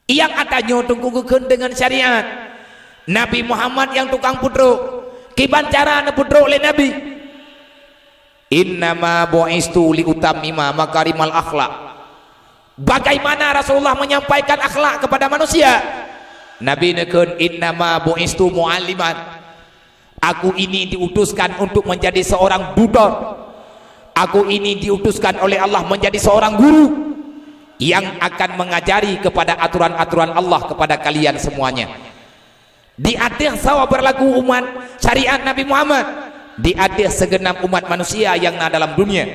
Nyang ata nyoe teungku geukheun deungon syariat. Nabi Muhammad nyang tukang peutrok. Kiban cara neupeutrok lé Nabi? "Innama bu'istu liutammima makarimal akhlak." Bagaimana Rasulullah menyampaikan akhlak kepada manusia? Nabi neukheun, "Innama bu'istu mu'alliman." Aku ini diutuskan untuk menjadi seorang tutor. Aku ini diutuskan oleh Allah menjadi seorang guru yang akan mengajari kepada aturan-aturan Allah kepada kalian semuanya. Di ateueh sawa berlaku umat syariat Nabi Muhammad, di ateueh segenap umat manusia nyang na dalam dunia.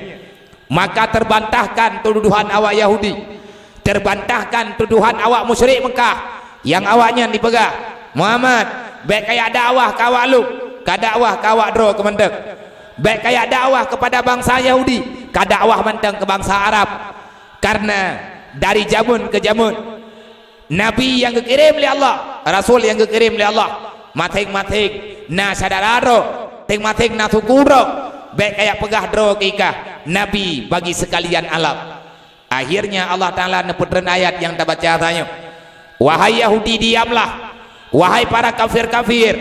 Maka terbantahkan tuduhan awak Yahudi, terbantahkan tuduhan awak musyrik Mekah, nyang awaknyan jipeugah, "Muhammad, bék kajak dakwah keu awak lôn, kadakwah keu awak droe keuh mantong. Bék kajak dakwah keupada bansa Yahudi, kadakwah mantong keu bansa Arab." Karena dari jameun keu jameun, Nabi nyang geukirém lé Allah, rasul nyang geukirém lé Allah, maséng-maséng na syedara droe, maséng-maséng na suku droe, bék kajak peugah droe keu ikah, Nabi bagi seukalian alam. Akhirnya Allah Taala neupeutreun ayat nyang tabaca tanyoe, "Wahai Yahudi, diamlah! Wahai para kafir-kafir,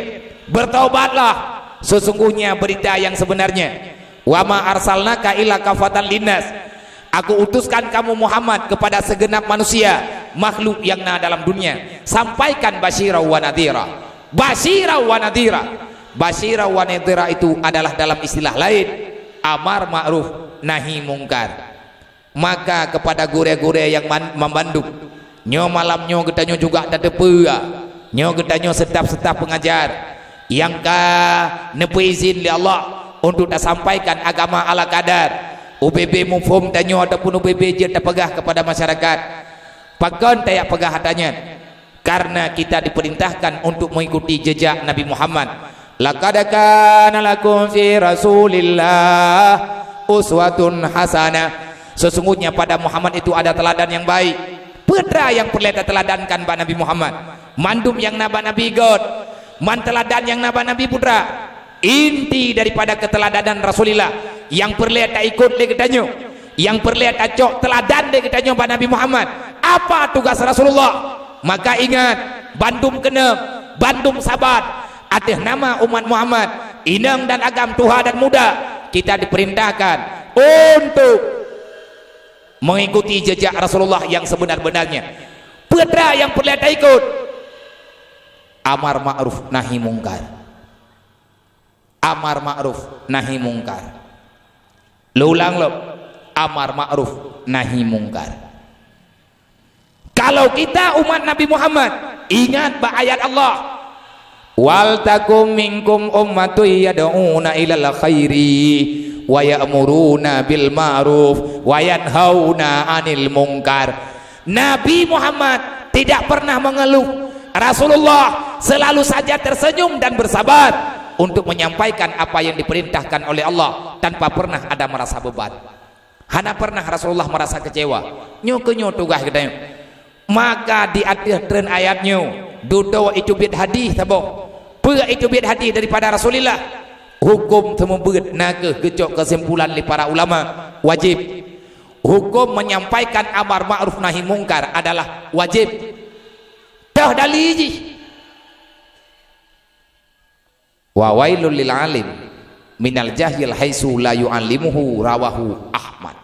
bertaubatlah! Sesungguhnya berita yang sebenarnya, wa ma arsalnaka illa kafatan linnas." Aku utuskan kamu Muhammad kepada segenap manusia, makhluk nyang na dalam dunia. Sampaikan basyira wa nadhira. Basyira wa nadhira. Basyira wa nadhira itu adalah dalam istilah lain, amar ma'ruf nahi mungkar. Maka kepada gurée-gurée nyang man-, mandum, nyoe malam nyoe geutanyoe juga tateupeue, nyoe geutanyoe seutaf-seutaf peungajar nyang ka neupeuizin lé Allah untuk tasampaikan agama ala kadar, ubé-bé muphom tanyoe ataupun ubé-bé jeuet tapeugah kepada masyarakat. Pakon tajak peugah ata nyan? Karena kita diperintahkan untuk mengikuti jejak Nabi Muhammad. "Laqad kana lakum fi Rasulillah uswatun hasanah." Sesungguhnya pada Muhammad itu ada teladan yang baik. Peue teuma nyang peureulée tateladankan bak Nabi Muhammad? Mandum nyang na bak Nabi göt, man teladan nyang na bak Nabi peue teuma. Inti daripada keteladanan Rasulullah nyang peureulée taikot lé geutanyoe, nyang peureulée tacok teuladan lé geutanyoe bak Nabi Muhammad. Apa tugas Rasulullah? Maka ingat, bandum keuneuk, bandum sabat, ateueh nama umat Muhammad, inong dan agam, tuha dan muda, kita diperintahkan untuk mengikuti jejak Rasulullah yang sebenar-benarnya. Peue teuma nyang peureulée taikot? Amar ma'ruf nahi mungkar. Amar ma'ruf nahi mungkar. Lôn ulang lom, amar ma'ruf nahi mungkar. Kalau kita umat Nabi Muhammad, ingat bak ayat Allah, "Wal takum minkum ummatun yad'una ilal khairi wa ya'muruna bil ma'ruf wa yanhauna 'anil munkar." Nabi Muhammad tidak pernah mengeluh. Rasulullah selalu saja tersenyum dan bersabar untuk menyampaikan apa yang diperintahkan oleh Allah tanpa pernah ada merasa beban. Hana pernah Rasulullah merasa kecewa. Nyoe keuh nyoe tugaih geutanyoe. Maka di ateueh treun ayat nyoe, dudoe iteubiet hadih saboh. Peue iteubiet hadih daripada Rasulullah? Huköm seumeubeuet na kheueh geucok keusimpulan lé para ulama, wajéb. Huköm menyampaikan amar ma'ruf nahi mungkar adalah wajéb. Toh dali jih. "Wa wailul lil alim minal jahil haitsu la yu'allimuhu," rawahu Ahmad.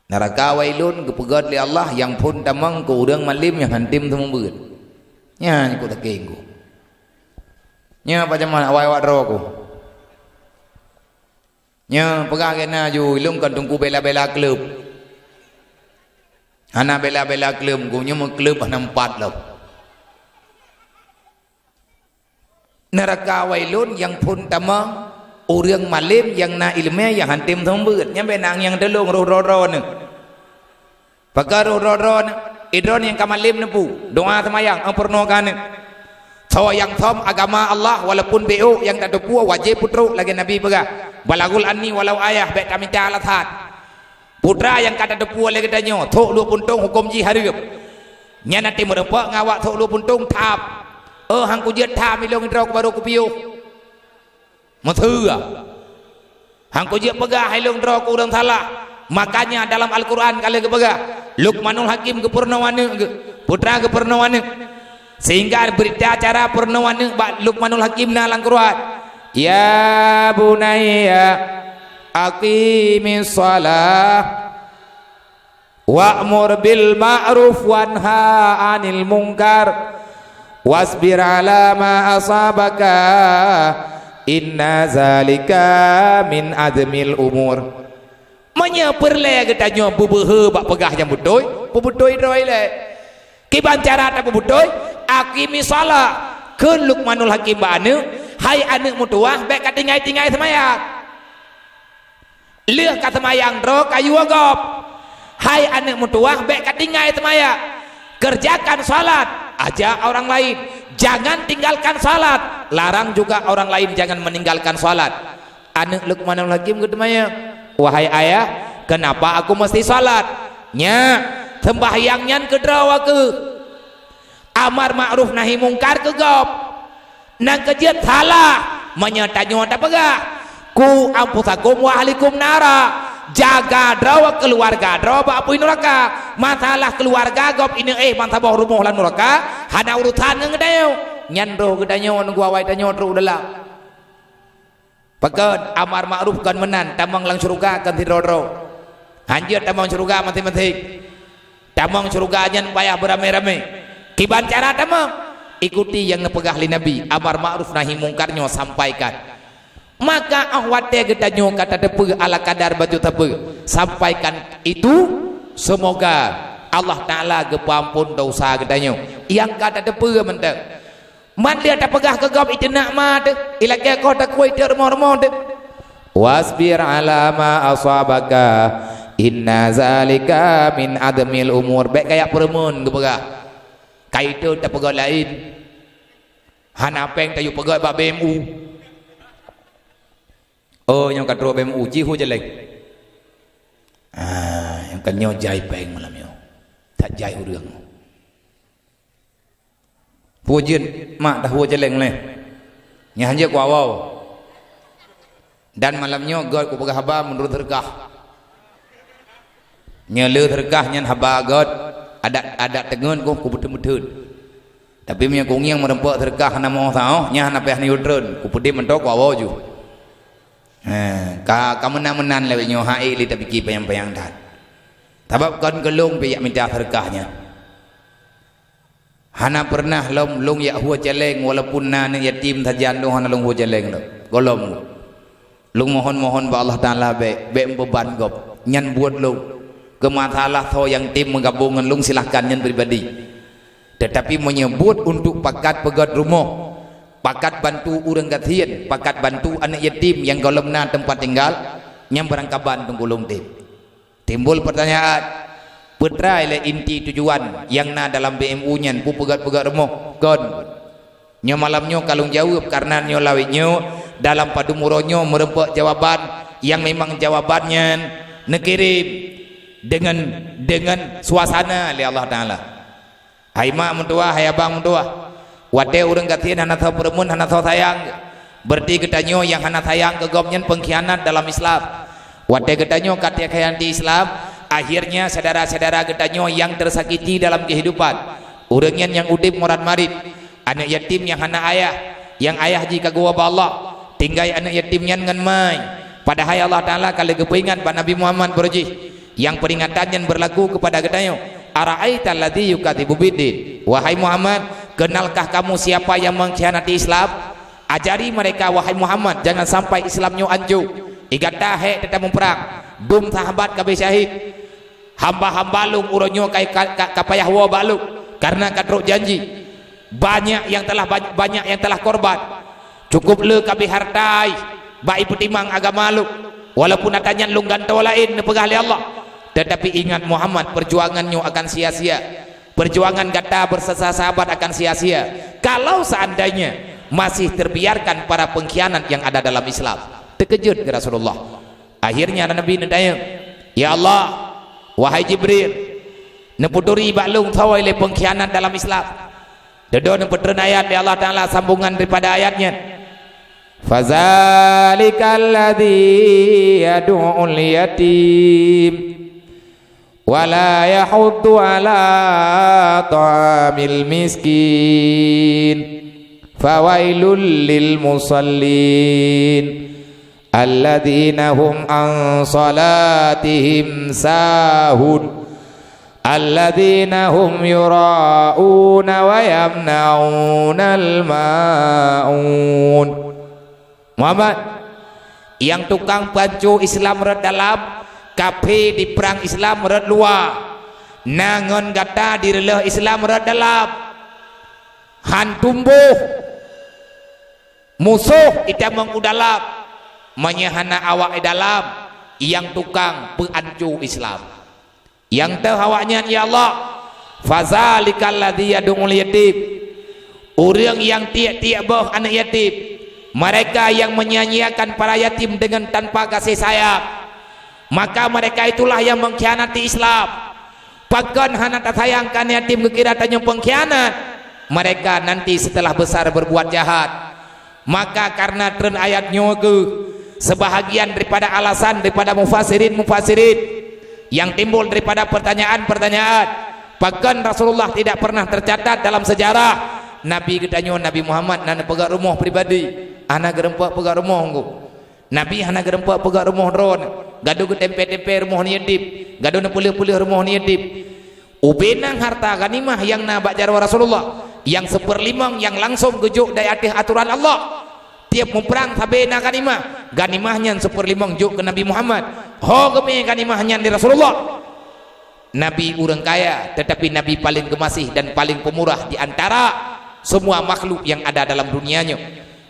Neuraka wailun geupeugét lé Allah nyang phon tamong keu ureuëng malém nyang hántom seumeubeuet. Nyan kok takeng ku. Nyan pajaman awai awak droe ku. Nyoe peugah keunan ju, ilôn kon teungku bela-bela kleueb. Hana bela-bela kleueb, geuh nyoe meukleueb hana meupat lom. Neuraka wailun nyang phon tamong ureuëng malém nyang na iéleumé nyang hántom seumeubeuet. Nyan bèk na nyang teulông roh droe-droe neuh. Pakon roh droe-droe neuh? Idroe nyang ka malem neupeu, doa seumayang, eh, peurunoe keu aneuk. Soe nyang som agama Allah walaupun beu nyang tateupeue wajéb peutrok lagée Nabi peugah, "Balaghul anni walau ayah," bék tamita alasan. Putra nyang ka tateupeue lé geutanyoe, sok luwah puntông huköm jih hareuem. Nyan até meureumpok ngon awak sok luwah puntông tham. Eh, han kujeuet tham ilong droe barô kupiôh. Meuseue. Han kujeuet peugah hai lôn droe keu ureuëng salah. Makanya dalam Al-Quran ka lheueh geupeugah, Luqmanul Hakim geupeurunoe aneuk geuh, putra geupeurunoe aneuk. Sehingga beurita cara peurunoe aneuk bak Luqmanul Hakim na lam Quran. "Ya bunayya aqimis shalah." "Wa'mur bil ma'ruf wanha 'anil munkar, wasbir 'ala ma asabaka, inna zalika min azmil umur." Meunyoe peureulée geutanyoe beubeuhe bak peugah nyang beutôi, peubeutôi droe ilée. Kiban cara tapeubeutôi, aqimis shalah, kheun Luqmanul Hakim bak aneuk, "Hai aneuk meutuwah, bék katinggai-tinggai seumayang." Lheueh ka seumayang droe kayue gob. Hai aneuk meutuwah, bék katinggai seumayang. Kerjakan salat, ajak orang lain. Jangan tinggalkan salat. Larang juga orang lain jangan meninggalkan salat. Aneuk Luqmanul Hakim geuteumayang, "Wahai ayah, kenapa aku mesti salat?" "Nyak, sembahyang nyan keu droe kheueh." Amar ma'ruf nahi mungkar keu gob. Nyang keujeuet salah, meunyoe tanyoe tapeugah, "Qu anfusakum wa ahlikum nara," jaga droe keuluwarga droe bak apui nuraka. Masalah keuluwarga gob ineuk éh bansaboh rumoh lam nuraka, hana urusan ngon geutanyoe. Nyan roh geutanyoe nunggu awai tanyoe trok u dalam. Pakon amar ma'ruf kon meunan, tamong lam syeuruga kon sidroe-droe. Hanjeuet tamong syeuruga maséng-maséng. Tamong syeuruga nyan payah beuramé-ramé. Kiban cara tamong? Ikuti nyang neupeugah lé Nabi, amar ma'ruf nahi mungkar nyoe sampaikan. Maka óh watée geutanyoe ka tateupeue ala kadar bacut sapeue, sampaikan itu, semoga Allah Taala geupeuamphon desya geutanyoe nyang ka tateupeue mantong. Man lé tapeugah keu gob iteunak ma teuh, ilakée koh takue iteuek rumoh-rumoh teuh. "Wasbir 'ala ma asabaka, inna zalika min azmil umur." Bék kayak peureumeun geupeugah. Ka iteuek tapeugah laén. Hana péng tayue peugah bak B M U. Oh, nyoe ka trok B M U, jih hu jaleng. Ah, nyang ka nyoe jai péng malam nyoe. That jai ureuëng. Peue jeuet mak dah woe jaleng lé. Nyan hanjeuet kuwoe. Dan malam nyoe göt kupeugah haba meunurot seudeukah. Nyoe le seudeukah nyan haba göt, adat-adat teungeut ku, kubeuteun-beuteun. Tapi meunyoe kungieng meureumpok seudeukah hana meuoh saoh, nyan hana payah neuyue treun, kupeudeh mantong kuwoe ju. He, ka, ka meunan-meunan lewat nyoe hai lé tapike panyang-panyang that. Sabab kon keu lôn pih jak mita seudeukah nyan. Hana peureunah lom lôn jak hue jaleng, walaupun na aneuëk yatim sajan lôn hana lôn hue jaleng lom. Gohlom lôn mohon-mohon bak Allah Taala bék, bék meubeuban gob. Nyan buet lôn. Keu masalah soe nyang tem meugabong ngon lôn, silahkan, nyan pribadi. Teutapi meunyoe buet untuk pakat peugöt rumoh, pakat bantu ureuëng gasien, pakat bantu aneuëk yatim nyang gohlom na teumpat tinggal, nyan barangkaban teungku lôn tem. Timbul peurtanyaan, peue treuk lé inti tujuan nyang na dalam B M U nyan, peue peugöt-peugöt rumoh? Kon. Nyoe malam nyoe ka lôn jaweueb, kareuna nyoe lawét nyoe dalam padum uroe nyoe meureumpok jawaban nyang memang jawaban nyan neukirém deungon, deungon suasana lé Allah Taala. Hai mak meutuwah, hai abang meutuwah, watée ureuëng gasien hana soe peureumeun, hana soe sayang, beureuti geutanyoe nyang hana sayang keu gob nyan peungkhianat dalam Islam. Watée geutanyoe ka takhianati Islam, akhirnya syedara-syedara geutanyoe nyang teusakiti dalam keuhidupan. Ureuëng nyan nyang udeb murat-marit, aneuëk yatim nyang hana ayah, nyang ayah jih ka geuwoe bak Allah, tinggai aneuëk yatim nyan ngon mai. Padahai Allah Taala ka lheueh geupeuingat bak Nabi Muhammad baroe jih, nyang peuringatan nyan beurlaku keupada geutanyoe. "Ara'aital ladzi yukadzibu biddin?" Wahai Muhammad, kenalkah kamu siapa yang mengkhianati Islam? Ajari mereka, wahai Muhammad, jangan sampai Islam nyoe anco. Di gata hék teutap muprang, dum sahabat ka abéh syahid. Hamba-hamba lôn uroe nyoe ka, ka, ka, ka payah woe bak lôn, kareuna ka trok janji. Banyak yang telah, banyak yang telah korban. Cukup le ka abéh hareuta bak ipeutimang agama lôn. Walaupun ata nyan lôn gantoe laén neupeugah lé Allah, teutapi ingat Muhammad, peujuangan nyoe akan sia-sia. Perjuangan gata bersama sahabat akan sia-sia kalau seandainya masih terbiarkan para pengkhianat yang ada dalam Islam. Terkejut Rasulullah. Akhirnya Nabi neutanyong, "Ya Allah, wahai Jibril, neupeuturi bak lôn soe lé pengkhianat dalam Islam?" Dudoe neupeutreun ayat lé Allah Taala sambungan daripada ayat nyan. "Fadzalikal ladzi yadu'ul yatim, wa la yahuddu ala ta'amil miskin, fawailul lil musallin, alladzina hum an salatihim sahun, alladzina hum yura'una wa yamna'unal ma'un." Muhammad, nyang tukang peuhanco Islam rot dalam, kafé diprang Islam rot luwa. Na ngon gata direuloh Islam rot dalam. Han tumboh musoh itamong u dalam. Meunyoe hana awak i dalam, nyang tukang peuhanco Islam. Nyang teuh awaknyan, ya Allah, "Fadzalikal ladzi yadu'ul yatim." Ureuëng nyang tiek-tiek boh aneuëk yatim, mereka yang menyia-nyiakan para yatim dengan tanpa kasih sayang, maka mereka itulah yang mengkhianati Islam. Pakon hana tasayang keu aneuëk yatim geukira tanyoe pengkhianat? Mereka nanti setelah besar berbuat jahat. Maka karena treun ayat nyoe keuh, sebahagian daripada alasan daripada mufassirin-mufassirin yang timbul daripada pertanyaan-pertanyaan, pakon Rasulullah tidak pernah tercatat dalam sejarah? Nabi geutanyoe, Nabi Muhammad, na neupeugah rumoh pribadi, hana geureumpok peugah rumoh engku. Nabi hana geureumpok peugah rumoh droeneuh, gadôh geutempé-tempé rumoh aneuëk yatim, gadôh neupeuleueh-peuleueh rumoh aneuëk yatim. Ubé na harta ganimah nyang na bak jaroe Rasulullah, nyang seupeurlimong nyang langsong geujok dari ateueh atoran Allah. Tiep muprang sabé na ganimah, ganimah nyan seupeurlimong jok keu Nabi Muhammad. Ho geumé ganimah nyan lé Rasulullah. Nabi ureuëng kaya, tetapi Nabi paling geumaséh dan paling pemurah di antara semua makhluk yang ada dalam dunia nyoe.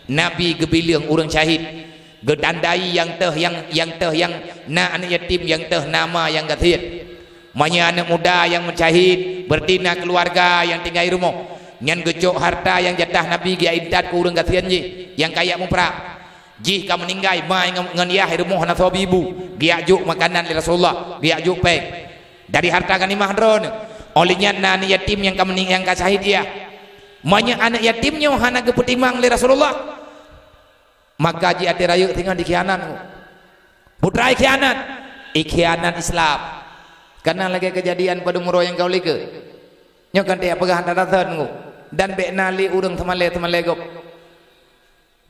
Nabi geubileueng ureuëng syahid. Geutandai nyang teuh nyang, nyang teuh nyang na aneuëk yatim, nyang teuh na ma nyang gasien. Meunyoe aneuëk muda nyang meusyahid, berarti na keuluwarga nyang tinggai rumoh. Nyan geucok harta nyang jatah Nabi geujak intat keu ureuëng gasien jih nyang kajak muprang. Jih ka meuninggai, ma ngon, ngon yah rumoh hana soe bi bu, geujak jok makanan lé Rasulullah, geujak jok péng. Dari harta ganimah droeneuh. Óh lheueh nyan na aneuëk yatim nyang ka meuning-, nyang ka syahid yah. Meunyoe aneuëk yatim nyoe hana geupeutimang lé Rasulullah, maka jiaté rayeuk singoh dikhianat. Peue treuk ikhianat? Ikhianat Islam. Kana lagée keujadian padum uroe nyang ka u likot. Nyoe kan tajak peugah hana that-that nyoe. Dan bék na lé ureuëng teumalée-teumalée gob.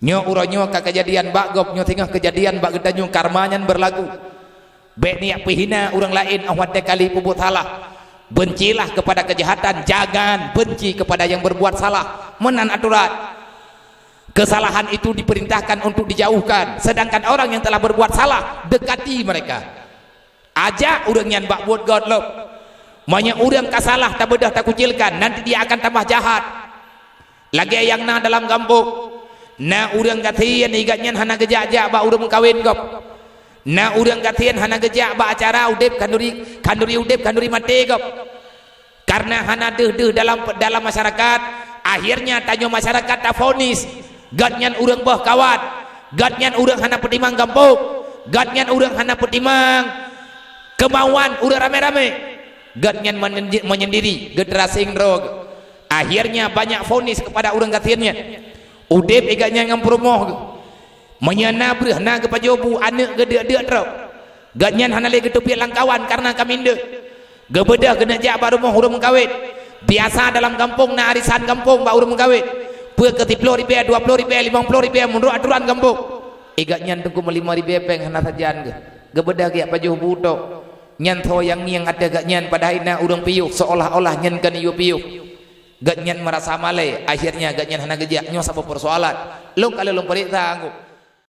Nyoe uroe nyoe ka keujadian bak gob, nyoe singoh keujadian bak geutanyoe, karma nyan beurlaku. Bék neujak peuhina ureuëng laén óh watée ka lheueh peubuet salah. Bencilah kepada kejahatan, jangan benci kepada yang berbuat salah. Meunan atoran. Kesalahan itu diperintahkan untuk dijauhkan, sedangkan orang yang telah berbuat salah, dekati mereka. Ajak ureuëng nyan bak buet göt lom. Meunyoe ureuëng ka salah tabeudôh takucilkan, nanti dia akan tambah jahat. Lagée nyang na dalam gampông, na ureuëng gasien igat nyan hana geujak-jak bak ureuëng meukawen gob. Na ureuëng gasien hana geujak bak acara udeb khanduri, khanduri udeb khanduri maté gob. Karena hana deuh-deuh dalam, dalam masyarakat, akhirnya tanyoe masyarakat tafonis, göt nyan ureuëng boh kawat, göt nyan ureuëng hana peutimang gampông, göt nyan ureuëng hana peutimang keumauan ureuëng ramé-ramé, göt nyan menyendi-, menyendiri, geuteurasing droe. Akhirnya banyak fonis kepada ureuëng gasien nyan. Udeb igat nyan ngon peurumoh geuh. Meunyoe na breueh na geupajoh bu aneuëk geudeuk-deuk trok, göt nyan hana lé geuteubiet lam kawan karena ka mideuk. Geubeudôh geuneuk jak bak rumoh ureuëng meukawen. Biasa dalam gampông na arisan gampông bak ureuëng meukawen. Peue keu siploh ribée, dua ploh ribée, limong ploh ribée meunurot atoran gampông. Igat nyan teungku meulima ribée péng hana sajan geuh. Geubeudôh geujak pajoh bu tok. Nyan tho nyang ngieng ateueh göt nyan padahai na ureuëng piôh seolah-olah nyan kon yue piôh. Göt nyan meurasa malée, akhirnya göt nyan hana geujak. Nyoe saboh peusoalan. Lôn ka lôn peuriksa engku.